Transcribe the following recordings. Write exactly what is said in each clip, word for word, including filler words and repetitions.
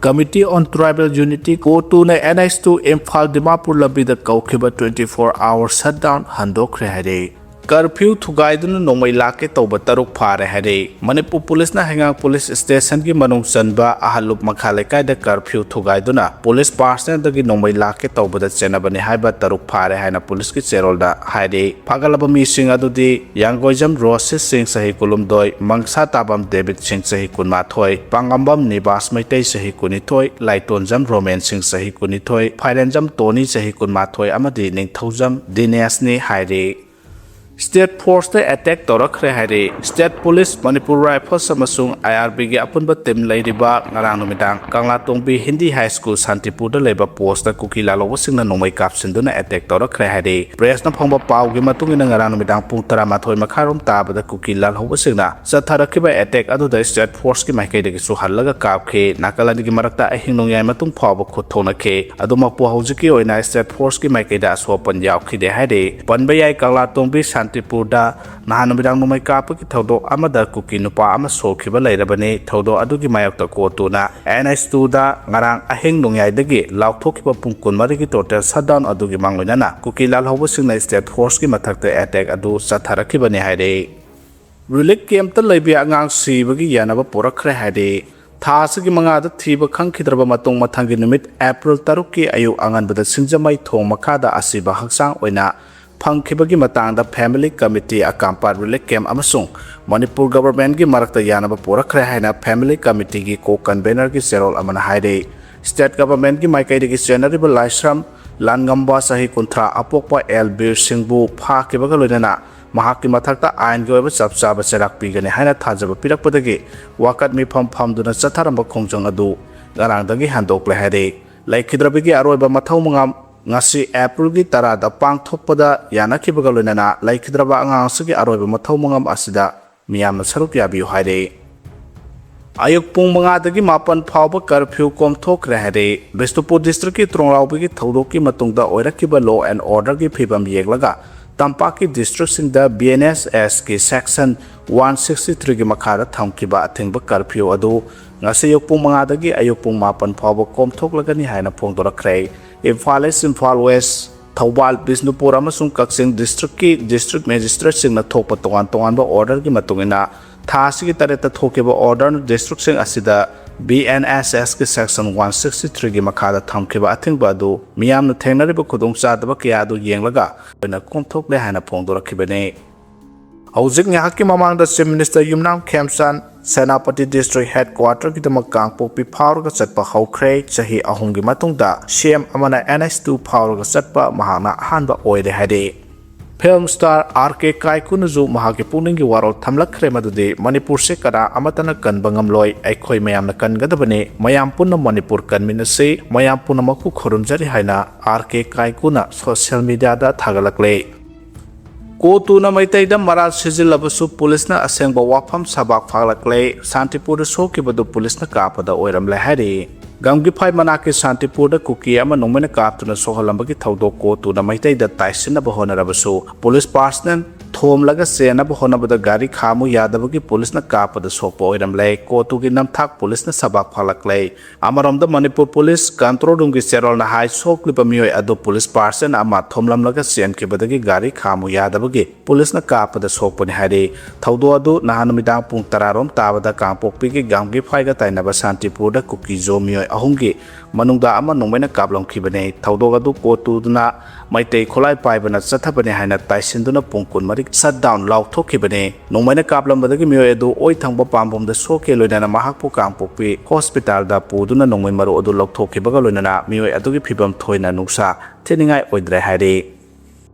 Committee on Tribal Unity, ꯀꯣꯇꯨꯅ N H two Imphal Dimapur ꯂꯝꯕꯤꯗ ꯀꯧꯈꯤꯕ twenty four hour shutdown ꯍꯟꯗꯣꯛꯈ꯭ꯔꯦ ꯍꯥꯏꯔꯦ꯫ Curfew ꯊꯨꯒꯥꯏꯗꯨꯅ ꯅꯣꯡꯃꯩ ꯂꯥꯛꯀꯦ ꯇꯧꯕ ꯇꯔꯨꯛ ꯐꯥꯔꯦ ꯍꯥꯏꯔꯦ꯫ ꯃꯅꯤꯄꯨꯔ ꯄꯨꯂꯤꯁꯅ ꯍꯩꯉꯥꯡ ꯄꯨꯂꯤꯁ ꯁ꯭ꯇꯦꯁꯟꯒꯤ ꯃꯅꯨꯡ ꯆꯟꯕ ꯑꯍꯜꯂꯨꯞ ꯃꯈꯥ ꯂꯩꯀꯥꯏꯗ ꯀꯔꯐ꯭ꯌꯨ ꯊꯨꯒꯥꯏꯗꯨꯅ ꯄꯨꯂꯤꯁ ꯄꯥꯔꯁꯅꯦꯜꯗꯒꯤ ꯅꯣꯡꯃꯩ ꯂꯥꯛꯀꯦ ꯇꯧꯕꯗ ꯆꯦꯟꯅꯕꯅꯤ ꯍꯥꯏꯕ ꯇꯔꯨꯛ ꯐꯥꯔꯦ ꯍꯥꯏꯅ ꯄꯨꯂꯤꯁꯀꯤ ꯆꯦꯔꯣꯜꯗ ꯍꯥꯏꯔꯤ꯫ ꯐꯥꯒꯠꯂꯕ ꯃꯤꯁꯤꯡ ꯑꯗꯨꯗꯤ ꯌꯥꯡꯒꯣꯏꯖꯝ ꯔꯣꯁꯤꯠ ꯁꯤꯡ, ꯆꯍꯤ ꯀꯨꯟꯍꯨꯝꯗꯣꯏ, ꯃꯪꯁꯥ ꯇꯥꯕꯝ ꯗꯦꯕꯤꯠ ꯁꯤꯡ, ꯆꯍꯤ ꯀꯨꯟꯃꯥꯊꯣꯏ, ꯄꯥꯡꯉꯝꯕꯝ ꯅꯤꯕꯥꯁ ꯃꯩꯇꯩ, ꯆꯍꯤ ꯀꯨꯟꯅꯤꯊꯣꯏ, ꯂꯥꯏꯇꯣꯟꯖꯝ ꯔꯣꯃꯦꯟ ꯁꯤꯡ, ꯆꯍꯤ ꯀꯨꯟꯅꯤꯊꯣꯏ, ꯐꯥꯏꯔꯦꯟꯖꯝ ꯇꯣꯅꯤ, ꯆꯍꯤ ꯀꯨꯟꯃꯥꯊꯣꯏ ꯑꯃꯗꯤ ꯅꯤꯡꯊꯧꯖꯝ ꯗꯤꯅꯦꯁꯅꯤ ꯍꯥꯏꯔꯤ꯫ ꯁ꯭ꯇꯦꯠ ꯐꯣꯔꯁꯇ ꯑꯦꯇꯦꯛ ꯇꯧꯔꯛꯈ꯭ꯔꯦ ꯍꯥꯏꯔꯤ꯫ ꯁ꯭ꯇꯦꯠ ꯄꯨꯂꯤꯁ, ꯃꯅꯤꯄꯨꯔ ꯔꯥꯏꯐꯜꯁ ꯑꯃꯁꯨꯡ I R Bꯒꯤ ꯑꯄꯨꯟꯕ ꯇꯤꯝ ꯂꯩꯔꯤꯕ ꯉꯔꯥꯡ ꯅꯨꯃꯤꯗꯥꯡ ꯀꯪꯂꯥꯇꯣꯡꯕꯤ ꯍꯤꯟꯗꯤ ꯍꯥꯏ ꯁ꯭ꯀꯨꯜ ꯁꯥꯟꯇꯤꯄꯨꯔꯗ ꯂꯩꯕ ꯄꯣꯁꯇ ꯀꯨꯀꯤ ꯂꯥꯜꯍꯧꯕꯁꯤꯡꯅ ꯅꯣꯡꯃꯩ ꯀꯥꯞꯁꯤꯟꯗꯨꯅ ꯑꯦꯇꯦꯛ ꯇꯧꯔꯛꯈ꯭ꯔꯦ ꯍꯥꯏꯔꯤ꯫ ꯄ꯭ꯔꯦꯁꯅ ꯐꯪꯕ ꯄꯥꯎꯒꯤ ꯃꯇꯨꯡ ꯏꯟꯅ ꯉꯔꯥꯡ ꯅꯨꯃꯤꯗꯥꯡ ꯄꯨꯡ ꯇꯔꯥꯃꯥꯊꯣꯏ ꯃꯈꯥꯏꯔꯣꯝ ꯇꯥꯕꯗ ꯀꯨꯀꯤ ꯂꯥꯜꯍꯧꯕꯁꯤꯡꯅ ꯆꯠꯊꯔꯛꯈꯤꯕ ꯑꯦꯇꯦꯛ ꯑꯗꯨꯗ ꯁ꯭ꯇꯦꯠ ꯐꯣꯔꯁꯀꯤ ꯃꯥꯏꯀꯩꯗꯒꯤꯁꯨ ꯍꯜꯂꯒ ꯀꯥꯞꯈꯤ꯫ ꯅꯥꯀꯜ ꯑꯅꯤꯒꯤ ꯃꯔꯛꯇ ꯑꯍꯤꯡ ꯅꯣꯡꯌꯥꯏ ꯃꯇꯨꯡ ꯐꯥꯎꯕ ꯈꯨꯠ ꯊꯣꯛꯅꯈꯤ꯫ ꯑꯗꯨꯃꯛꯄꯨ ꯍꯧꯖꯤꯛꯀꯤ ꯑꯣꯏꯅ ꯁ꯭ꯇꯦꯠ ꯐꯣꯔꯁꯀꯤ ꯃꯥꯏꯀꯩꯗ ꯑꯁꯣꯛ ꯑꯄꯟ ꯌꯥꯎꯈꯤꯗꯦ ꯍꯥꯏꯔꯤ꯫ ꯄꯟꯕ ꯌꯥꯏ, ꯀꯪꯂꯥꯇꯣꯡꯕꯤ ꯁꯥꯟꯇꯤꯄꯨꯔꯗ ꯅꯍꯥꯟ ꯅꯨꯃꯤꯗꯥꯡ ꯅꯣꯡꯃꯩ ꯀꯥꯞꯄꯒꯤ ꯊꯧꯗꯣꯛ ꯑꯃꯗ ꯀꯨꯀꯤ ꯅꯨꯄꯥ ꯑꯃ ꯁꯣꯛꯈꯤꯕ ꯂꯩꯔꯕꯅꯤ꯫ ꯊꯧꯗꯣꯛ ꯑꯗꯨꯒꯤ ꯃꯥꯌꯣꯛꯇ ꯀꯣꯇꯨꯅ N H twoꯗ ꯉꯔꯥꯡ ꯑꯍꯤꯡ ꯅꯣꯡꯌꯥꯏꯗꯒꯤ ꯂꯥꯎꯊꯣꯛꯈꯤꯕ ꯄꯨꯡ ꯀꯨꯟꯃꯔꯤꯒꯤ total shutdown ꯑꯗꯨꯒꯤ ꯃꯥꯡꯑꯣꯏꯅꯅ ꯀꯨꯀꯤ ꯂꯥꯜꯍꯧꯕꯁꯤꯡꯅ ꯁ꯭ꯇꯦꯠ ꯐꯣꯔꯁꯀꯤ ꯃꯊꯛꯇ ꯑꯦꯇꯦꯛ ꯑꯗꯨ ꯆꯠꯊꯔꯛꯈꯤꯕꯅꯤ ꯍꯥꯏꯔꯤ꯫ ꯔꯤꯂꯤꯐ ꯀꯦꯝꯞꯇ ꯂꯩꯕ ꯑꯉꯥꯡ ꯁꯤꯕꯒꯤ ꯌꯥꯅꯕ ꯄꯨꯔꯛꯈ꯭ꯔꯦ ꯍꯥꯏꯔꯤ꯫ ꯊꯥ ꯑꯁꯤꯒꯤ ꯃꯉꯥꯗ ꯊꯤꯕ ꯈꯪꯈꯤꯗ꯭ꯔꯕ ꯃꯇꯨꯡ, ꯃꯊꯪꯒꯤ ꯅꯨꯃꯤꯠ ꯑꯦꯄ꯭ꯔꯤꯜ ꯇꯔꯨꯛꯀꯤ ꯑꯌꯨꯛ ꯑꯉꯟꯕꯗ ꯁꯤꯡꯖꯃꯩ ꯊꯣꯡ ꯃꯈꯥꯗ ꯑꯁꯤꯕ ꯍꯛꯆꯥꯡ ꯑꯣꯏꯅ ꯐꯪꯈꯤꯕꯒꯤ ꯃꯇꯥꯡꯗ Family Committee ꯑꯀꯥꯝꯄꯥꯠ ꯔꯤꯂꯤꯐ ꯀꯦꯝꯞ ꯑꯃꯁꯨꯡ ꯃꯅꯤꯄꯨꯔ ꯒꯚꯔꯟꯃꯦꯟꯠꯀꯤ ꯃꯔꯛꯇ ꯌꯥꯅꯕ ꯄꯨꯔꯛꯈ꯭ꯔꯦ ꯍꯥꯏꯅ Family Committeeꯒꯤ ꯀꯣ ꯀꯟꯚꯦꯅꯔꯒꯤ ꯆꯦꯔꯣꯜ ꯑꯃꯅ ꯍꯥꯏꯔꯤ꯫ ꯁ꯭ꯇꯦꯠ ꯒꯚꯔꯟꯃꯦꯟꯠꯀꯤ ꯃꯥꯏꯀꯩꯗꯒꯤ ꯆꯦꯟꯅꯔꯤꯕ ꯂꯥꯏꯁ꯭ꯔꯝ ꯂꯥꯟꯉꯝꯕ, ꯆꯍꯤ ꯀꯨꯟꯊ꯭ꯔꯥ, ꯑꯄꯣꯛꯄ ꯑꯦꯜ ꯕꯤꯔ ꯁꯤꯡꯕꯨ ꯐꯥꯈꯤꯕꯒ ꯂꯣꯏꯅꯅ ꯃꯍꯥꯛꯀꯤ ꯃꯊꯛꯇ ꯑꯥꯏꯟꯒꯤ ꯑꯣꯏꯕ ꯆꯞ ꯆꯥꯕ ꯆꯩꯔꯥꯛ ꯄꯤꯒꯅꯤ ꯍꯥꯏꯅ ꯊꯥꯖꯕ ꯄꯤꯔꯛꯄꯗꯒꯤ ꯋꯥꯀꯠ ꯃꯤꯐꯝ ꯐꯝꯗꯨꯅ ꯆꯠꯊꯔꯝꯕ ꯈꯣꯡꯖꯪ ꯑꯗꯨ ꯉꯔꯥꯡꯗꯒꯤ ꯍꯟꯗꯣꯛꯂꯦ ꯍꯥꯏꯔꯤ꯫ ꯂꯩꯈꯤꯗ꯭ꯔꯕꯒꯤ ꯑꯔꯣꯏꯕ ꯃꯊꯧ ꯃꯉꯝ ꯉꯁꯤ ꯑꯦꯄ꯭ꯔꯤꯜꯒꯤ ꯇꯔꯥꯗ ꯄꯥꯡꯊꯣꯛꯄꯗ ꯌꯥꯅꯈꯤꯕꯒ ꯂꯣꯏꯅꯅ ꯂꯩꯈꯤꯗ꯭ꯔꯕ ꯑꯉꯥꯡ ꯑꯁꯤꯒꯤ ꯑꯔꯣꯏꯕ ꯃꯊꯧ ꯃꯉꯝ ꯑꯁꯤꯗ ꯃꯤꯌꯥꯝꯅ ꯁꯔꯨꯛ ꯌꯥꯕꯤꯌꯨ ꯍꯥꯏꯔꯤ꯫ ꯑꯌꯨꯛ ꯄꯨꯡ ꯃꯉꯥꯗꯒꯤ ꯃꯥꯄꯟ ꯐꯥꯎꯕ ꯀꯔꯐ꯭ꯌꯨ ꯀꯣꯝꯊꯣꯛꯈ꯭ꯔꯦ ꯍꯥꯏꯔꯤ꯫ ꯕꯤꯁꯅꯨꯄꯨꯔ ꯗꯤꯁꯇ꯭ꯔꯤꯛꯀꯤ ꯇ꯭ꯔꯣꯡꯂꯥꯎꯕꯤꯒꯤ ꯊꯧꯗꯣꯛꯀꯤ ꯃꯇꯨꯡꯗ ꯑꯣꯏꯔꯛꯈꯤꯕ law and orderꯒꯤ ꯐꯤꯕꯝ ꯌꯦꯡꯂꯒ ꯇꯝꯄꯥꯛꯀꯤ ꯗꯤꯁꯇ꯭ꯔꯤꯛꯁꯤꯡꯗ ꯕꯤ ꯑꯦꯟ ꯑꯦꯁ ꯑꯦꯁꯀꯤ ꯁꯦꯛꯁꯟ ꯋꯥꯟ ꯁꯤꯛꯁꯇꯤ ꯊ꯭ꯔꯤꯒꯤ ꯃꯈꯥꯗ ꯊꯝꯈꯤꯕ ꯑꯊꯤꯡꯕ ꯀꯔꯐ꯭ꯌꯨ ꯑꯗꯨ ꯉꯁꯤ ꯑꯌꯨꯛ ꯄꯨꯡ ꯃꯉꯥꯗꯒꯤ ꯑꯌꯨꯛ ꯄꯨꯡ ꯃꯥꯄꯟ ꯐꯥꯎꯕ ꯀꯣꯝꯊꯣꯛꯂꯒꯅꯤ ꯍꯥꯏꯅ ꯐꯣꯡꯗꯣꯔꯛꯈ꯭ꯔꯦ꯫ ꯏꯝꯐꯥꯜ ꯏꯁ, ꯏꯝꯐꯥꯜ ꯋꯦꯁ, ꯊꯧꯕꯥꯜ, ꯕꯤꯁꯅꯨꯄꯨꯔ ꯑꯃꯁꯨꯡ ꯀꯛꯆꯤꯡ ꯗꯤꯁꯇ꯭ꯔꯤꯛꯀꯤ ꯗꯤꯁꯇ꯭ꯔꯤꯛ ꯃꯦꯖꯤꯁꯇ꯭ꯔꯦꯠꯁꯤꯡꯅ ꯊꯣꯛꯄ ꯇꯣꯉꯥꯟ ꯇꯣꯉꯥꯟꯕ ꯑꯣꯔꯗꯔꯒꯤ ꯃꯇꯨꯡ ꯏꯟꯅ ꯊꯥ ꯑꯁꯤꯒꯤ ꯇꯔꯦꯠꯇ ꯊꯣꯛꯈꯤꯕ ꯑꯣꯔꯗꯔꯅ ꯗꯤꯁꯇ꯭ꯔꯤꯛꯁꯤꯡ ꯑꯁꯤꯗ ꯕꯤ ꯑꯦꯟ ꯑꯦꯁ ꯑꯦꯁꯀꯤ ꯁꯦꯛꯁꯟ ꯋꯥꯟ ꯁꯤꯛꯁꯇꯤ ꯊ꯭ꯔꯤꯒꯤ ꯃꯈꯥꯗ ꯊꯝꯈꯤꯕ ꯑꯊꯤꯡꯕ ꯑꯗꯨ ꯃꯤꯌꯥꯝꯅ ꯊꯦꯡꯅꯔꯤꯕ ꯈꯨꯗꯣꯡꯆꯥꯗꯕ ꯀꯌꯥ ꯑꯗꯨ ꯌꯦꯡꯂꯒ ꯑꯣꯏꯅ ꯀꯣꯝꯊꯣꯛꯂꯦ ꯍꯥꯏꯅ ꯐꯣꯡꯗꯣꯔꯛꯈꯤꯕꯅꯤ꯫ ꯍꯧꯖꯤꯛ ꯉꯥꯏꯍꯥꯛꯀꯤ ꯃꯃꯥꯡꯗ ꯆꯤꯐ ꯃꯤꯅꯤꯁꯇꯔ ꯌꯨꯝꯅꯥꯝ ꯈꯦꯝꯆꯥꯟ ꯁꯦꯅꯥꯄꯇꯤ ꯗꯤꯁꯇ꯭ꯔꯤꯛ ꯍꯦꯗꯀ꯭ꯋꯥꯇꯔꯒꯤꯗꯃꯛ ꯀꯥꯡꯄꯣꯛꯄꯤ ꯐꯥꯎꯔꯒ ꯆꯠꯄ ꯍꯧꯈ꯭ꯔꯦ꯫ ꯆꯍꯤ ꯑꯍꯨꯝꯒꯤ ꯃꯇꯨꯡꯗ ꯁꯤ ꯑꯦꯝ ꯑꯃꯅ ꯑꯦꯟ ꯑꯩꯆ ꯇꯨ ꯐꯥꯎꯔꯒ ꯆꯠꯄ ꯃꯍꯥꯛꯅ ꯑꯍꯥꯟꯕ ꯑꯣꯏꯔꯦ ꯍꯥꯏꯔꯤ꯫ ꯐꯤꯜꯝ ꯁ꯭ꯇꯥꯔ ꯑꯥꯔ ꯀꯦ ꯀꯥꯏꯀꯨꯅꯁꯨ ꯃꯍꯥꯛꯀꯤ ꯄꯨꯛꯅꯤꯡꯒꯤ ꯋꯥꯔꯣꯜ ꯊꯝꯂꯛꯈ꯭ꯔꯦ, ꯃꯗꯨꯗꯤ ꯃꯅꯤꯄꯨꯔꯁꯦ ꯀꯅꯥ ꯑꯃꯠꯇꯅ ꯀꯟꯕ ꯉꯝꯂꯣꯏ, ꯑꯩꯈꯣꯏ ꯃꯌꯥꯝꯅ ꯀꯟꯒꯗꯕꯅꯤ, ꯃꯌꯥꯝ ꯄꯨꯟꯅ ꯃꯅꯤꯄꯨꯔ ꯀꯟꯃꯤꯟꯅꯁꯤ, ꯃꯌꯥꯝ ꯄꯨꯝꯅꯃꯛꯄꯨ ꯈꯨꯔꯨꯝꯖꯔꯤ ꯍꯥꯏꯅ ꯑꯥꯔ ꯀꯦ ꯀꯥꯏꯀꯨꯅ ꯁꯣꯁꯤꯌꯦꯜ ꯃꯤꯗꯤꯌꯥꯗ ꯊꯥꯒꯠꯂꯛꯂꯦ꯫ ꯀꯣꯇꯨꯅ ꯃꯩꯇꯩꯗ ꯃꯔꯥꯜ ꯁꯤꯖꯤꯜꯂꯕꯁꯨ ꯄꯨꯂꯤꯁꯅ ꯑꯁꯦꯡꯕ ꯋꯥꯐꯝ ꯁꯕꯥꯛ ꯐꯥꯛꯂꯛꯂꯦ꯫ ꯁꯥꯟꯇꯤꯄꯨꯔꯗ ꯁꯣꯛꯈꯤꯕꯗꯨ ꯄꯨꯂꯤꯁꯅ ꯀꯥꯞꯄꯗ ꯑꯣꯏꯔꯝꯂꯦ ꯍꯥꯏꯔꯤ꯫ ꯒꯝꯒꯤꯐꯥꯏ ꯃꯅꯥꯛꯀꯤ ꯁꯥꯟꯇꯤꯄꯨꯔꯗ ꯀꯨꯀꯤ ꯑꯃ ꯅꯣꯡꯃꯩꯅ ꯀꯥꯞꯇꯨꯅ ꯁꯣꯛꯍꯜꯂꯝꯕꯒꯤ ꯊꯧꯗꯣꯛ ꯀꯣꯇꯨꯅ ꯃꯩꯇꯩꯗ ꯇꯥꯏꯁꯤꯟꯅꯕ ꯍꯣꯠꯅꯔꯕꯁꯨ ꯄꯨꯂꯤꯁ ꯄꯥꯔꯁꯅꯦꯜ ꯊꯣꯝꯂꯒ ꯆꯦꯟꯅꯕ ꯍꯣꯠꯅꯕꯗ ꯒꯥꯔꯤ ꯈꯥꯝꯃꯨ ꯌꯥꯗꯕꯒꯤ ꯄꯨꯂꯤꯁꯅ ꯀꯥꯞꯄꯗ ꯁꯣꯛꯄ ꯑꯣꯏꯔꯝꯂꯦ꯫ ꯀꯣꯇꯨꯒꯤ ꯅꯝꯊꯥꯛ ꯄꯨꯂꯤꯁꯅ ꯁꯕꯥꯛ ꯐꯥꯛꯂꯛꯂꯦ꯫ ꯑꯃꯔꯣꯝꯗ ꯃꯅꯤꯄꯨꯔ ꯄꯨꯂꯤꯁ ꯀꯟꯇ꯭ꯔꯣꯜ ꯔꯨꯝꯒꯤ ꯆꯦꯔꯣꯜꯅ ꯍꯥꯏ, ꯁꯣꯛꯂꯤꯕ ꯃꯤꯑꯣꯏ ꯑꯗꯨ ꯄꯨꯂꯤꯁ ꯄꯥꯔꯁꯟ ꯑꯃ ꯊꯣꯝꯂꯝꯂꯒ ꯆꯦꯟꯈꯤꯕꯗꯒꯤ ꯒꯥꯔꯤ ꯈꯥꯝꯃꯨ ꯌꯥꯗꯕꯒꯤ ꯄꯨꯂꯤꯁꯅ ꯀꯥꯞꯄꯗ ꯁꯣꯛꯄꯅꯤ ꯍꯥꯏꯔꯤ꯫ ꯊꯧꯗꯣꯛ ꯑꯗꯨ ꯅꯍꯥꯟ ꯅꯨꯃꯤꯗꯥꯡ ꯄꯨꯡ ꯇꯔꯥ ꯔꯣꯝ ꯇꯥꯕꯗ ꯀꯥꯡꯄꯣꯛꯄꯤꯒꯤ ꯒꯥꯝꯒꯤꯐꯥꯏꯒ ꯇꯥꯏꯅꯕ ꯁꯥꯟꯇꯤꯄꯨꯔꯗ ꯀꯨꯀꯤꯖꯣ ꯃꯤꯑꯣꯏ ꯑꯍꯨꯝꯒꯤ ꯃꯅꯨꯡꯗ ꯑꯃ ꯅꯣꯡꯃꯩꯅ ꯀꯥꯞꯂꯝꯈꯤꯕꯅꯤ꯫ ꯊꯧꯗꯣꯛ ꯑꯗꯨ ꯀꯣꯇꯨꯗꯨꯅ ꯃꯩꯇꯩ ꯈꯨꯠꯂꯥꯏ ꯄꯥꯏꯕꯅ ꯆꯠꯊꯕꯅꯤ ꯍꯥꯏꯅ ꯇꯥꯏꯁꯤꯟꯗꯨꯅ ꯄꯨꯡ ꯀꯨꯟꯃꯔꯤ ꯁꯠ ꯗꯥꯎꯟ ꯂꯥꯎꯊꯣꯛꯈꯤꯕꯅꯤ꯫ ꯅꯣꯡꯃꯩꯅ ꯀꯥꯞꯂꯝꯕꯗꯒꯤ ꯃꯤꯑꯣꯏ ꯑꯗꯨ ꯑꯣꯏ ꯊꯪꯕ ꯄꯥꯝꯕꯣꯝꯗ ꯁꯣꯛꯈꯤ, ꯂꯣꯏꯅꯅ ꯃꯍꯥꯛꯄꯨ ꯀꯥꯡꯄꯣꯛꯄꯤ ꯍꯣꯁꯄꯤꯇꯥꯜꯗ ꯄꯨꯗꯨꯅ ꯅꯣꯡꯃꯩ ꯃꯔꯨ ꯑꯗꯨ ꯂꯧꯊꯣꯛꯈꯤꯕꯒ ꯂꯣꯏꯅꯅ ꯃꯤꯑꯣꯏ ꯑꯗꯨꯒꯤ ꯐꯤꯕꯝ ꯊꯣꯏꯅ ꯅꯨꯡꯁꯥ ꯊꯤꯅꯤꯡꯉꯥꯏ ꯑꯣꯏꯗ꯭ꯔꯦ ꯍꯥꯏꯔꯤ꯫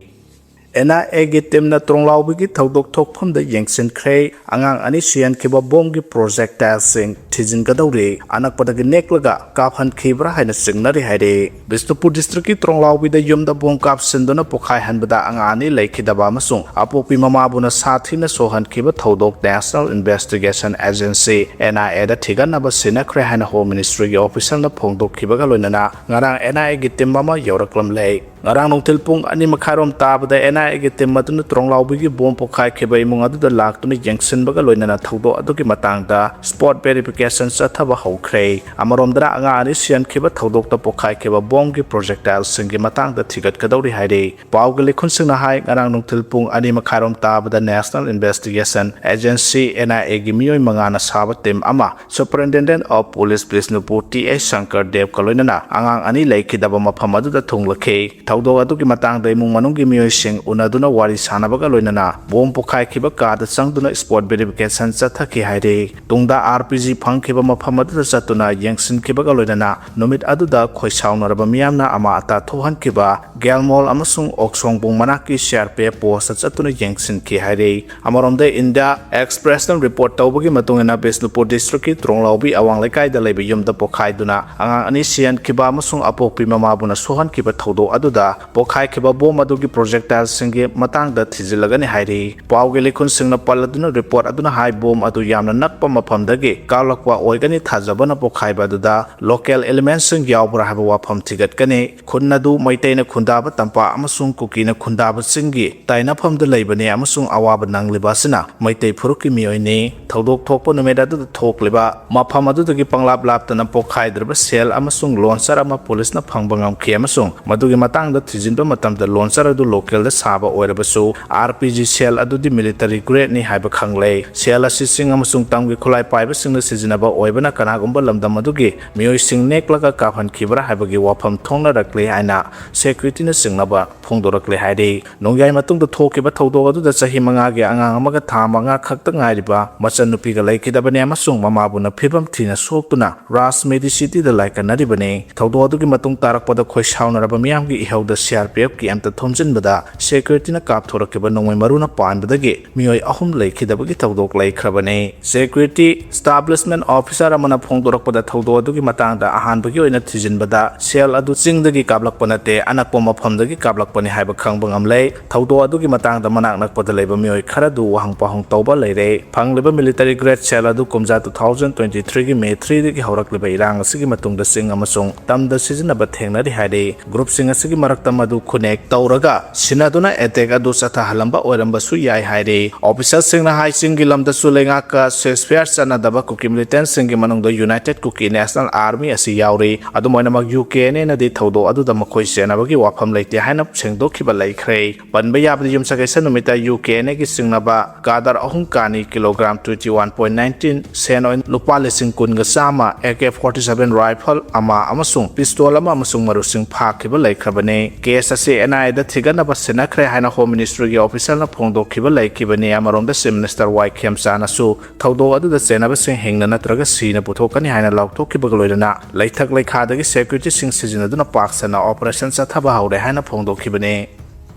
ꯑꯦꯟ ꯑꯥꯏ ꯑꯦꯒꯤ ꯇꯤꯝꯅ ꯇ꯭ꯔꯣꯡꯂꯥꯎꯕꯤꯒꯤ ꯊꯧꯗꯣꯛ ꯊꯣꯛꯐꯝꯗ ꯌꯦꯡꯁꯤꯟꯈ꯭ꯔꯦ꯫ ꯑꯉꯥꯡ ꯑꯅꯤ ꯁꯤꯍꯟꯈꯤꯕ ꯕꯣꯝꯒꯤ ꯄ꯭ꯔꯣꯖꯦꯛꯇꯥꯏꯜꯁꯤꯡ ꯊꯤꯖꯤꯟꯒꯗꯧꯔꯤ꯫ ꯑꯅꯛꯄꯗꯒꯤ ꯅꯦꯛꯂꯒ ꯀꯥꯞꯍꯟꯈꯤꯕ꯭ꯔꯥ ꯍꯥꯏꯅ ꯆꯤꯡꯅꯔꯤ ꯍꯥꯏꯔꯤ꯫ ꯕꯤꯁꯅꯨꯄꯨꯔ ꯗꯤꯁꯇ꯭ꯔꯤꯛꯀꯤ ꯇ꯭ꯔꯣꯡꯂꯥꯎꯕꯤꯗ ꯌꯨꯝꯗ ꯕꯣꯝ ꯀꯥꯞꯁꯤꯟꯗꯨꯅ ꯄꯣꯈꯥꯏꯍꯟꯕꯗ ꯑꯉꯥꯡ ꯑꯅꯤ ꯂꯩꯈꯤꯗꯕ ꯑꯃꯁꯨꯡ ꯑꯄꯣꯛꯄꯤ ꯃꯃꯥꯕꯨꯅ ꯁꯥ ꯊꯤꯅ ꯁꯣꯛꯍꯟꯈꯤꯕ ꯊꯧꯗꯣꯛ ꯅꯦꯁꯅꯦꯜ ꯏꯟꯚꯦꯁꯇꯤꯒꯦꯁꯟ ꯑꯦꯖꯦꯟꯁꯤ, ꯑꯦꯟ ꯑꯥꯏ ꯑꯦꯗ ꯊꯤꯒꯠꯅꯕ ꯁꯤꯟꯅꯈ꯭ꯔꯦ ꯍꯥꯏꯅ ꯍꯣꯝ ꯃꯤꯅꯤꯁꯇ꯭ꯔꯤꯒꯤ ꯑꯣꯐꯤꯁꯔꯅ ꯐꯣꯡꯗꯣꯛꯈꯤꯕꯒ ꯂꯣꯏꯅꯅ ꯉꯔꯥꯡ ꯑꯦꯟ ꯑꯥꯏ ꯑꯦꯒꯤ ꯇꯤꯝ ꯑꯃ ꯌꯧꯔꯛꯂꯝꯂꯦ꯫ ꯉꯔꯥꯡ ꯅꯨꯡꯊꯤꯜ ꯄꯨꯡ ꯑꯅꯤ ꯃꯈꯥꯏꯔꯣꯝ ꯇꯥꯕꯗ N I A ꯒꯤ team ꯑꯗꯨꯅ ꯇ꯭ꯔꯣꯡꯂꯥꯎꯕꯤꯒꯤ bomb ꯄꯣꯈꯥꯏꯈꯤꯕ ꯏꯃꯨꯡ ꯑꯗꯨꯗ ꯂꯥꯛꯇꯨꯅ ꯌꯦꯡꯁꯤꯟꯕꯒ ꯂꯣꯏꯅꯅ ꯊꯧꯗꯣꯛ ꯑꯗꯨꯒꯤ ꯃꯇꯥꯡꯗ spot verification ꯆꯠꯊꯕ ꯍꯧꯈ꯭ꯔꯦ꯫ ꯑꯃꯔꯣꯝꯗꯅ ꯑꯉꯥꯡ ꯑꯅꯤ ꯁꯤꯍꯟꯈꯤꯕ ꯊꯧꯗꯣꯛꯇ ꯄꯣꯈꯥꯏꯈꯤꯕ bombꯒꯤ projectileꯁꯤꯡꯒꯤ ꯃꯇꯥꯡꯗ ꯊꯤꯒꯠꯀꯗꯧꯔꯤ ꯍꯥꯏꯔꯤ꯫ ꯄꯥꯎꯒꯤ ꯂꯩꯈꯨꯟꯁꯤꯡꯅ ꯍꯥꯏ, ꯉꯔꯥꯡ ꯅꯨꯡꯊꯤꯜ ꯄꯨꯡ ꯑꯅꯤ ꯃꯈꯥꯏꯔꯣꯝ ꯇꯥꯕꯗ National Investigation Agency, N I A ꯒꯤ ꯃꯤꯑꯣꯏ ꯃꯉꯥꯅ ꯁꯥꯕ team ꯑꯃ Superintendent of Police Bishnupur T H Shankar ꯗꯦꯕꯀ ꯂꯣꯏꯅꯅ ꯑꯉꯥꯡ ꯑꯅꯤ ꯂꯩꯈꯤꯗꯕ ꯃꯐꯝ ꯑꯗꯨꯗ ꯊꯨꯡꯂꯛꯈꯤ꯫ ꯊꯧꯗꯣꯛ ꯑꯗꯨꯒꯤ ꯃꯇꯥꯡꯗ ꯏꯃꯨꯡ ꯃꯅꯨꯡꯒꯤ ꯃꯤꯑꯣꯏꯁꯤꯡ ꯎꯅꯗꯨꯅ ꯋꯥꯔꯤ ꯁꯥꯟꯅꯕꯒ ꯂꯣꯏꯅꯅ bomb ꯄꯣꯈꯥꯏꯈꯤꯕ ꯀꯥꯗ ꯆꯪꯗꯨꯅ spot verification ꯆꯠꯊꯈꯤ ꯍꯥꯏꯔꯤ꯫ ꯇꯨꯡꯗ R P G ꯐꯪꯈꯤꯕ ꯃꯐꯝ ꯑꯗꯨꯗ ꯆꯠꯇꯨꯅ ꯌꯦꯡꯁꯤꯟꯈꯤꯕꯒ ꯂꯣꯏꯅꯅ ꯅꯨꯃꯤꯠ ꯑꯗꯨꯗ ꯈꯣꯏꯁꯥꯎꯅꯔꯕ ꯃꯤꯌꯥꯝꯅ ꯑꯃꯥ ꯑꯇꯥ ꯊꯣꯛꯍꯟꯈꯤꯕ ꯒꯦꯜꯃꯣꯜ ꯑꯃꯁꯨꯡ ꯑꯣꯛꯁꯣꯡꯕꯨꯡ ꯃꯅꯥꯛꯀꯤ C R P F post ꯆꯠꯇꯨꯅ ꯌꯦꯡꯁꯤꯟꯈꯤ ꯍꯥꯏꯔꯤ꯫ ꯑꯃꯔꯣꯝꯗ India Expressꯅ report ꯇꯧꯕꯒꯤ ꯃꯇꯨꯡ ꯏꯟꯅ ꯕꯤꯁꯅꯨꯄꯨꯔ districtꯀꯤ ꯇ꯭ꯔꯣꯡꯂꯥꯎꯕꯤ ꯑꯋꯥꯡ ꯂꯩꯀꯥꯏꯗ ꯂꯩꯕ ꯌꯨꯝꯗ ꯄꯣꯈꯥꯏꯗꯨꯅ ꯑꯉꯥꯡ ꯑꯅꯤ ꯁꯤꯍꯟꯈꯤꯕ ꯑꯃꯁꯨꯡ ꯑꯄꯣꯛꯄꯤ ꯃꯃꯥꯕꯨꯅ ꯁꯣꯛꯍꯟꯈꯤꯕ ꯊꯧꯗꯣꯛ ꯑꯗꯨꯗ ꯄꯣꯈꯥꯏꯈꯤꯕ bomb ꯑꯗꯨꯒꯤ projectileꯁꯤꯡꯒꯤ ꯃꯇꯥꯡꯗ ꯊꯤꯖꯤꯜꯂꯒꯅꯤ ꯍꯥꯏꯔꯤ꯫ ꯄꯥꯎꯒꯤ ꯂꯩꯈꯨꯟꯁꯤꯡꯅ ꯄꯜꯂꯗꯨꯅ report ꯑꯗꯨꯅ ꯍꯥꯏ, bomb ꯑꯗꯨ ꯌꯥꯝꯅ ꯅꯛꯄ ꯃꯐꯝꯗꯒꯤ ꯀꯥꯞꯂꯛꯄ ꯑꯣꯏꯒꯅꯤ ꯊꯥꯖꯕꯅ ꯄꯣꯈꯥꯏꯕ ꯑꯗꯨꯗ local elementꯁꯤꯡ ꯌꯥꯎꯕ꯭ꯔꯥ ꯍꯥꯏꯕ ꯋꯥꯐꯝ ꯊꯤꯒꯠꯀꯅꯤ꯫ ꯈꯨꯟ ꯑꯗꯨ ꯃꯩꯇꯩꯅ ꯈꯨꯟꯗꯥꯕ ꯇꯝꯄꯥꯛ ꯑꯃꯁꯨꯡ ꯀꯨꯀꯤꯅ ꯈꯨꯟꯗꯥꯕꯁꯤꯡꯒꯤ ꯇꯥꯏꯅꯐꯝꯗ ꯂꯩꯕꯅꯤ ꯑꯃꯁꯨꯡ ꯑꯋꯥꯕ ꯅꯪꯂꯤꯕ ꯑꯁꯤꯅ ꯃꯩꯇꯩ ꯐꯨꯔꯨꯞꯀꯤ ꯃꯤꯑꯣꯏꯅꯤ꯫ ꯊꯧꯗꯣꯛ ꯊꯣꯛꯄ ꯅꯨꯃꯤꯠ ꯑꯗꯨꯗ ꯊꯣꯛꯂꯤꯕ ꯃꯐꯝ ꯑꯗꯨꯗꯒꯤ ꯄꯪꯂꯥꯞ ꯂꯥꯞꯇꯅ ꯄꯣꯈꯥꯏꯗ꯭ꯔꯤꯕ shell ꯑꯃꯁꯨꯡ launcher ꯑꯃ ꯄꯨꯂꯤꯁꯅ ꯐꯪꯕ ꯉꯝꯈꯤ ꯑꯃꯁꯨꯡ ꯃꯗꯨꯒꯤ ꯃꯇꯥꯡꯗ ꯊꯤꯖꯤꯟꯕ ꯃꯇꯝꯗ launcher ꯑꯗꯨ localꯗ ꯁꯥꯕ ꯑꯣꯏꯔꯕꯁꯨ R P G shell ꯑꯗꯨꯗꯤ military gradeꯅꯤ ꯍꯥꯏꯕ ꯈꯪꯂꯦ꯫ Shell ꯑꯁꯤ ꯆꯤꯡ ꯑꯃꯁꯨꯡ ꯇꯝꯒꯤ ꯈꯨꯠꯂꯥꯏ ꯄꯥꯏꯕꯁꯤꯡꯅ ꯁꯤꯖꯤꯟꯅꯕ ꯑꯣꯏꯕꯅ ꯀꯅꯥꯒꯨꯝꯕ ꯂꯝꯗꯝ ꯑꯗꯨꯒꯤ ꯃꯤꯑꯣꯏꯁꯤꯡ ꯅꯦꯛꯂꯒ ꯀꯥꯞꯍꯟꯈꯤꯕ꯭ꯔꯥ ꯍꯥꯏꯕꯒꯤ ꯋꯥꯐꯝ ꯊꯣꯛꯅꯔꯛꯂꯦ ꯍꯥꯏꯅ securityꯅ ꯆꯤꯡꯅꯕ ꯐꯣꯡꯗꯣꯔꯛꯂꯦ ꯍꯥꯏꯔꯤ꯫ ꯅꯣꯡꯌꯥꯏ ꯃꯇꯨꯡꯗ ꯊꯣꯛꯈꯤꯕ ꯊꯧꯗꯣꯛ ꯑꯗꯨꯗ ꯆꯍꯤ ꯃꯉꯥꯒꯤ ꯑꯉꯥꯡ ꯑꯃꯒ ꯊꯥ ꯃꯉꯥ ꯈꯛꯇ ꯉꯥꯏꯔꯤꯕ ꯃꯆꯟꯅꯨꯄꯤꯒ ꯂꯩꯈꯤꯗꯕꯅꯤ ꯑꯃꯁꯨꯡ ꯃꯃꯥꯕꯨꯅ ꯐꯤꯕꯝ ꯊꯤꯅ ꯁꯣꯛꯇꯨꯅ Raj Medicityꯗ ꯂꯥꯏꯀꯠꯅꯔꯤꯕꯅꯤ꯫ ꯊꯧꯗꯣꯛ ꯑꯗꯨꯒꯤ ꯃꯇꯨꯡ ꯇꯥꯔꯛꯄꯗ ꯈꯣꯏꯁꯥꯎꯅꯔꯕ ꯃꯤꯌꯥꯝꯒꯤ ꯏꯍꯧꯗ C R P Fꯀꯤ ꯑꯝꯇ ꯊꯣꯝꯖꯤꯟꯕꯗ securityꯅ ꯀꯥꯞꯊꯣꯔꯛꯈꯤꯕ ꯅꯣꯡꯃꯩ ꯃꯔꯨꯅ ꯄꯥꯟꯕꯗꯒꯤ ꯃꯤꯑꯣꯏ ꯑꯍꯨꯝ ꯂꯩꯈꯤꯗꯕꯒꯤ ꯊꯧꯗꯣꯛ ꯂꯩꯈ꯭ꯔꯕꯅꯤ꯫ Security establishment officer ꯑꯃꯅ ꯐꯣꯡꯗꯣꯔꯛꯄꯗ ꯊꯧꯗꯣꯛ ꯑꯗꯨꯒꯤ ꯃꯇꯥꯡꯗ ꯑꯍꯥꯟꯕꯒꯤ ꯑꯣꯏꯅ ꯊꯤꯖꯤꯟꯕꯗ shell ꯑꯗꯨ ꯆꯤꯡꯗꯒꯤ ꯀꯥꯞꯂꯛꯄ ꯅꯠꯇꯦ, ꯑꯅꯛꯄ ꯃꯐꯝꯗꯒꯤ ꯀꯥꯞꯂꯛꯄꯅꯤ ꯍꯥꯏꯕ ꯈꯪꯕ ꯉꯝꯂꯦ꯫ ꯊꯧꯗꯣꯛ ꯑꯗꯨꯒꯤ ꯃꯇꯥꯡꯗ ꯃꯅꯥꯛ ꯅꯛꯄꯗ ꯂꯩꯕ ꯃꯤꯑꯣꯏ ꯈꯔꯗꯨ ꯋꯥꯍꯪ ꯄꯥꯎꯍꯪ ꯇꯧꯕ ꯂꯩꯔꯦ꯫ ꯐꯪꯂꯤꯕ military grade shell ꯑꯗꯨ ꯀꯨꯝꯖꯥ two thousand twenty threeꯒꯤ May threeꯗꯒꯤ ꯍꯧꯔꯛꯂꯤꯕ ꯏꯔꯥꯡ ꯑꯁꯤꯒꯤ ꯃꯇꯨꯡꯗ ꯆꯤꯡ ꯑꯃꯁꯨꯡ ꯇꯝꯗ ꯁꯤꯖꯤꯟꯅꯕ ꯊꯦꯡꯅꯔꯤ ꯍꯥꯏꯔꯤ꯫ Groupꯁꯤꯡ ꯑꯁꯤꯒꯤ ꯃꯔꯛꯇ ꯃꯗꯨ ꯈꯨꯅꯦꯛ ꯇꯧꯔꯒ ꯁꯤꯟꯅꯗꯨꯅ ꯑꯦꯇꯦꯛ ꯑꯗꯨ ꯆꯠꯊꯍꯜꯂꯝꯕ ꯑꯣꯏꯔꯝꯕꯁꯨ ꯌꯥꯏ ꯍꯥꯏꯔꯤ꯫ ꯑꯣꯐꯤꯁꯤꯌꯦꯜꯁꯤꯡꯅ ꯍꯥꯏ, ꯆꯤꯡꯒꯤ ꯂꯝꯗꯁꯨ ꯂꯩꯉꯥꯛꯀ ceasefire ꯆꯠꯅꯗꯕ ꯀꯨꯀꯤ ꯃꯤꯂꯤꯇꯦꯟꯁꯤꯡꯒꯤ ꯃꯅꯨꯡꯗ ꯌꯨꯅꯥꯏꯇꯦꯗ ꯀꯨꯀꯤ ꯅꯦꯁꯅꯦꯜ ꯑꯥꯔꯃꯤ ꯑꯁꯤ ꯌꯥꯎꯔꯤ꯫ ꯑꯗꯨꯝ ꯑꯣꯏꯅꯃꯛ, ꯌꯨ ꯀꯦ ꯑꯦꯟ ꯑꯦꯅꯗꯤ ꯊꯧꯗꯣꯛ ꯑꯗꯨꯗ ꯃꯈꯣꯏ ꯆꯦꯟꯅꯕꯒꯤ ꯋꯥꯐꯝ ꯂꯩꯇꯦ ꯍꯥꯏꯅ ꯁꯦꯡꯗꯣꯛꯈꯤꯕ ꯂꯩꯈ꯭ꯔꯦ꯫ ꯄꯟꯕ ꯌꯥꯕꯗꯤ, ꯌꯨꯝꯁꯀꯩꯁ ꯅꯨꯃꯤꯠꯇ ꯌꯨ ꯀꯦ ꯑꯦꯟ ꯑꯦꯒꯤ ꯆꯤꯡꯅꯕ ꯀꯥꯗꯔ ꯑꯍꯨꯝ ꯀꯥꯅꯤ, kilogram twenty one point nineteen, ꯁꯦꯟ ꯑꯣꯏꯅ ꯂꯨꯄꯥ ꯂꯤꯁꯤꯡ ꯀꯨꯟꯒ ꯆꯥꯝꯃ, A K forty seven rifle ꯑꯃ ꯑꯃꯁꯨꯡ pistol ꯑꯃ ꯑꯃꯁꯨꯡ ꯃꯔꯨꯞꯁꯤꯡ ꯐꯥꯈꯤꯕ ꯂꯩꯈ꯭ꯔꯕꯅꯤ꯫ ꯀꯦꯁ ꯑꯁꯤ ꯑꯦꯟ ꯑꯥꯏ ꯑꯦꯗ ꯊꯤꯒꯠꯅꯕ ꯁꯤꯟꯅꯈ꯭ꯔꯦ ꯍꯥꯏꯅ ꯍꯣꯝ ꯃꯤꯅꯤꯁꯇ꯭ꯔꯤꯒꯤ ꯑꯣꯐꯤꯁꯤꯌꯦꯜꯅ ꯐꯣꯡꯗꯣꯛꯈꯤꯕ ꯂꯩꯈꯤꯕꯅꯤ꯫ ꯑꯃꯔꯣꯝꯗ, ꯆꯤꯐ ꯃꯤꯅꯤꯁꯇꯔ ꯋꯥꯏ ꯈꯦꯝꯆꯥꯅꯁꯨ ꯊꯧꯗꯣꯛ ꯑꯗꯨꯗ ꯆꯦꯟꯅꯕꯁꯤꯡ ꯍꯤꯡꯅ ꯅꯠꯇ꯭ꯔꯒ ꯁꯤꯅ ꯄꯨꯊꯣꯛꯀꯅꯤ ꯍꯥꯏꯅ ꯂꯥꯎꯊꯣꯛꯈꯤꯕꯒ ꯂꯣꯏꯅꯅ ꯂꯩꯊꯛ ꯂꯩꯈꯥꯗꯒꯤ ꯁꯦꯀ꯭ꯌꯨꯔꯤꯇꯤꯁꯤꯡ ꯁꯤꯖꯤꯟꯅꯗꯨꯅ ꯄꯥꯛ ꯁꯟꯅ ꯑꯣꯄꯔꯦꯁꯟ ꯆꯠꯊꯕ ꯍꯧꯔꯦ ꯍꯥꯏꯅ ꯐꯣꯡꯗꯣꯛꯈꯤꯕꯅꯤ꯫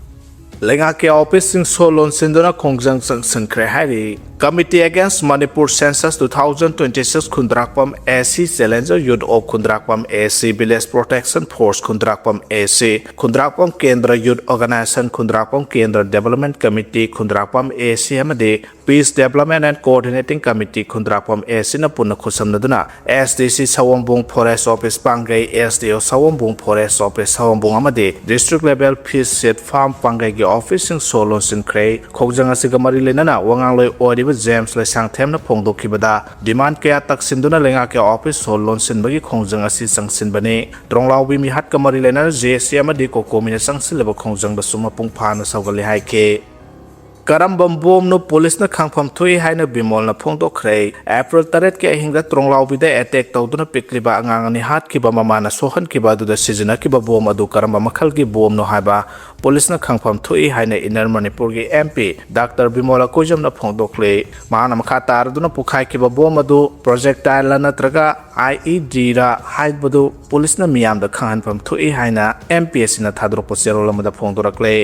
ꯂꯩꯉꯥꯛꯀꯤ ꯑꯣꯐꯤꯁꯁꯤꯡ ꯁꯣ ꯂꯣꯟꯁꯤꯟꯗꯨꯅ ꯈꯣꯡꯖꯪ ꯆꯪꯁꯤꯟꯈ꯭ꯔꯦ ꯍꯥꯏꯔꯤ꯫ Committee Against Manipur Census two thousand twenty six, ꯈꯨꯟꯗ꯭ꯔꯥꯛꯄꯝ ꯑꯦ ꯁꯤ, Challenger Youth of ꯈꯨꯟꯗ꯭ꯔꯥꯛꯄꯝ ꯑꯦ ꯁꯤ, Village Protection Force ꯈꯨꯟꯗ꯭ꯔꯥꯛꯄꯝ ꯑꯦ ꯁꯤ, ꯈꯨꯟꯗ꯭ꯔꯥꯛꯄꯝ ꯀꯦꯟꯗ꯭ꯔ Youth Organization, ꯈꯨꯟꯗ꯭ꯔꯥꯛꯄꯝ ꯀꯦꯟꯗ꯭ꯔ Development Committee ꯈꯨꯟꯗ꯭ꯔꯥꯛꯄꯝ ꯑꯦ ꯁꯤ ꯑꯃꯗꯤ Peace Development and Coordinating Committee ꯈꯨꯟꯗ꯭ꯔꯥꯛꯄꯝ ꯑꯦ ꯁꯤꯅ ꯄꯨꯟꯅ ꯈꯨꯠꯁꯝꯅꯗꯨꯅ ꯑꯦꯁ ꯗꯤ ꯁꯤ ꯁꯑꯣꯝꯕꯨꯡ, Forest Office ꯄꯥꯡꯒꯩ, ꯑꯦꯁ ꯗꯤ ꯑꯣ ꯁꯑꯣꯝꯕꯨꯡ, Forest Office ꯁꯑꯣꯝꯕꯨꯡ ꯑꯃꯗꯤ District Level Fish Seed Farm ꯄꯥꯡꯒꯩꯒꯤ ꯑꯣꯐꯤꯁꯁꯤꯡ ꯁꯣ ꯂꯣꯟꯁꯤꯟꯈ꯭ꯔꯦ꯫ ꯈꯣꯡꯖꯪ ꯑꯁꯤꯒ ꯃꯔꯤ ꯂꯩꯅꯅ ꯋꯥꯉꯥꯡꯂꯣꯏ ꯑꯣꯏꯔꯤꯕ ꯖꯦꯝꯁ ꯂꯩꯁꯥꯡꯊꯦꯝꯅ ꯐꯣꯡꯗꯣꯛꯈꯤꯕꯗ, ꯗꯤꯃꯥꯟ ꯀꯌꯥ ꯇꯛꯁꯤꯟꯗꯨꯅ ꯂꯩꯉꯥꯛꯀꯤ ꯑꯣꯐꯤꯁ ꯁꯣ ꯂꯣꯟꯁꯤꯟꯕꯒꯤ ꯈꯣꯡꯖꯪ ꯑꯁꯤ ꯆꯪꯁꯤꯟꯕꯅꯤ꯫ ꯇ꯭ꯔꯣꯡꯂꯥꯎꯕꯤ ꯃꯤꯍꯥꯠꯀ ꯃꯔꯤ ꯂꯩꯅꯅ ꯖꯦ ꯑꯦꯁ ꯁꯤ ꯑꯃꯗꯤ ꯀꯣꯀꯣꯃꯤꯅ ꯆꯪꯁꯤꯜꯂꯕ ꯈꯣꯡꯖꯪꯗꯁꯨ ꯃꯄꯨꯡ ꯐꯥꯅ ꯁꯧꯒꯠꯂꯤ ꯍꯥꯏꯈꯤ꯫ ꯀꯔꯝꯕ ꯕꯣꯝꯅꯣ ꯄꯨꯂꯤꯁꯅ ꯈꯪꯐꯝ ꯊꯣꯛꯏ ꯍꯥꯏꯅ ꯕꯤꯃꯣꯜꯅ ꯐꯣꯡꯗꯣꯛꯈ꯭ꯔꯦ꯫ ꯑꯦꯄ꯭ꯔꯤꯜ ꯇꯔꯦꯠꯀꯤ ꯑꯍꯤꯡꯗ ꯇ꯭ꯔꯣꯡꯂꯥꯎꯕꯤꯗ ꯑꯦꯇꯦꯛ ꯇꯧꯗꯨꯅ ꯄꯤꯛꯂꯤꯕ ꯑꯉꯥꯡ ꯑꯅꯤ ꯍꯥꯠꯈꯤꯕ ꯃꯃꯥꯅ ꯁꯣꯛꯍꯟꯈꯤꯕ ꯑꯗꯨꯗ ꯁꯤꯖꯤꯟꯅꯈꯤꯕ ꯕꯣꯝ ꯑꯗꯨ ꯀꯔꯝꯕ ꯃꯈꯜꯒꯤ ꯕꯣꯝꯅꯣ ꯍꯥꯏꯕ ꯄꯨꯂꯤꯁꯅ ꯈꯪꯐꯝ ꯊꯣꯛꯏ ꯍꯥꯏꯅ ꯏꯟꯅꯔ ꯃꯅꯤꯄꯨꯔꯒꯤ ꯑꯦꯝ ꯄꯤ ꯗꯥꯛꯇꯔ ꯕꯤꯃꯣꯜ ꯑꯀꯣꯏꯖꯝꯅ ꯐꯣꯡꯗꯣꯛꯂꯤ꯫ ꯃꯍꯥꯛꯅ ꯃꯈꯥ ꯇꯥꯔꯗꯨꯅ ꯄꯣꯈꯥꯏꯈꯤꯕ ꯕꯣꯝ ꯑꯗꯨ ꯄ꯭ꯔꯣꯖꯦꯛꯇꯥꯏꯜꯂ ꯅꯠꯇ꯭ꯔꯒ ꯑꯥꯏ ꯏ ꯗꯤꯔ ꯍꯥꯏꯕꯗꯨ ꯄꯨꯂꯤꯁꯅ ꯃꯤꯌꯥꯝꯗ ꯈꯪꯍꯟꯐꯝ ꯊꯣꯛꯏ ꯍꯥꯏꯅ ꯑꯦꯝ ꯄꯤ ꯑꯁꯤꯅ ꯊꯥꯗꯣꯔꯛꯄ ꯆꯦꯔꯣꯜ ꯑꯃꯗ ꯐꯣꯡꯗꯣꯔꯛꯂꯦ꯫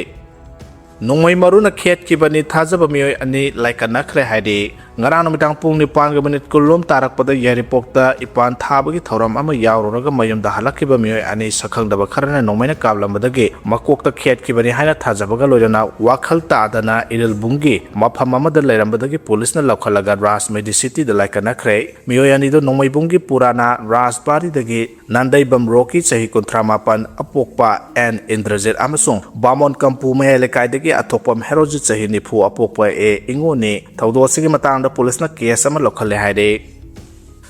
ꯅꯣꯡꯃꯩ ꯃꯔꯨꯅ ꯈꯦꯠꯈꯤꯕꯅꯤ, ꯊꯥꯖꯕ ꯃꯤꯑꯣꯏ ꯑꯅꯤ ꯂꯥꯏꯀꯠꯅꯈ꯭ꯔꯦ ꯍꯥꯏꯔꯤ꯫ ꯉꯔꯥꯡ ꯅꯨꯃꯤꯗꯥꯡ ꯄꯨꯡ ꯅꯤꯄꯥꯟꯒ ꯃꯤꯅꯤꯠ ꯀꯨꯟꯂꯣꯝ ꯇꯥꯔꯛꯄꯗ ꯌꯥꯏꯔꯤꯄꯣꯛꯇ ꯏꯄꯥꯟ ꯊꯥꯕꯒꯤ ꯊꯧꯔꯝ ꯑꯃ ꯌꯥꯎꯔꯨꯔꯒ ꯃꯌꯨꯝꯗ ꯍꯜꯂꯛꯈꯤꯕ ꯃꯤꯑꯣꯏ ꯑꯅꯤ ꯁꯛꯈꯪꯗꯕ ꯈꯔꯅ ꯅꯣꯡꯃꯩꯅ ꯀꯥꯞꯂꯝꯕꯗꯒꯤ ꯃꯀꯣꯛꯇ ꯈꯦꯠꯈꯤꯕꯅꯤ ꯍꯥꯏꯅ ꯊꯥꯖꯕꯒ ꯂꯣꯏꯅꯅ ꯋꯥꯈꯜ ꯇꯥꯗꯅ ꯏꯔꯤꯜꯕꯨꯡꯒꯤ ꯃꯐꯝ ꯑꯃꯗ ꯂꯩꯔꯝꯕꯗꯒꯤ ꯄꯨꯂꯤꯁꯅ ꯂꯧꯈꯠꯂꯒ ꯔꯥꯖ ꯃꯦꯗꯤꯁꯤꯇꯤꯗ ꯂꯥꯏꯀꯠꯅꯈ꯭ꯔꯦ꯫ ꯃꯤꯑꯣꯏ ꯑꯅꯤꯗꯨ ꯅꯣꯡꯃꯩꯕꯨꯡꯒꯤ ꯄꯨꯔꯥꯅꯥ ꯔꯥꯖꯕꯥꯔꯤꯗꯒꯤ ꯅꯥꯟꯗꯩꯕꯝ ꯔꯣꯀꯤ ꯆꯍꯤ ꯀꯨꯟꯊ꯭ꯔꯥ ꯃꯥꯄꯟ ꯑꯄꯣꯛꯄ ꯑꯦꯟ ꯏꯟꯗ꯭ꯔꯖꯤꯠ ꯑꯃꯁꯨꯡ ꯕꯥꯃꯣꯟ ꯀꯝꯄꯨ ꯃꯌꯥꯏ ꯂꯩꯀꯥꯏꯗꯒꯤ ꯑꯊꯣꯛꯄꯝ ꯍꯦꯔꯣꯖꯤꯠ ꯆꯍꯤ ꯅꯤꯐꯨ ꯑꯄꯣꯛꯄ ꯑꯦ ꯏꯉꯣꯅꯤ꯫ ꯊꯧꯗꯣꯛ ꯑꯁꯤꯒꯤ ꯃꯇꯥꯡꯗ ꯄꯨꯂꯤꯁꯅ ꯀꯦꯁ ꯑꯃ ꯂꯧꯈꯠꯂꯦ ꯍꯥꯏꯔꯦ꯫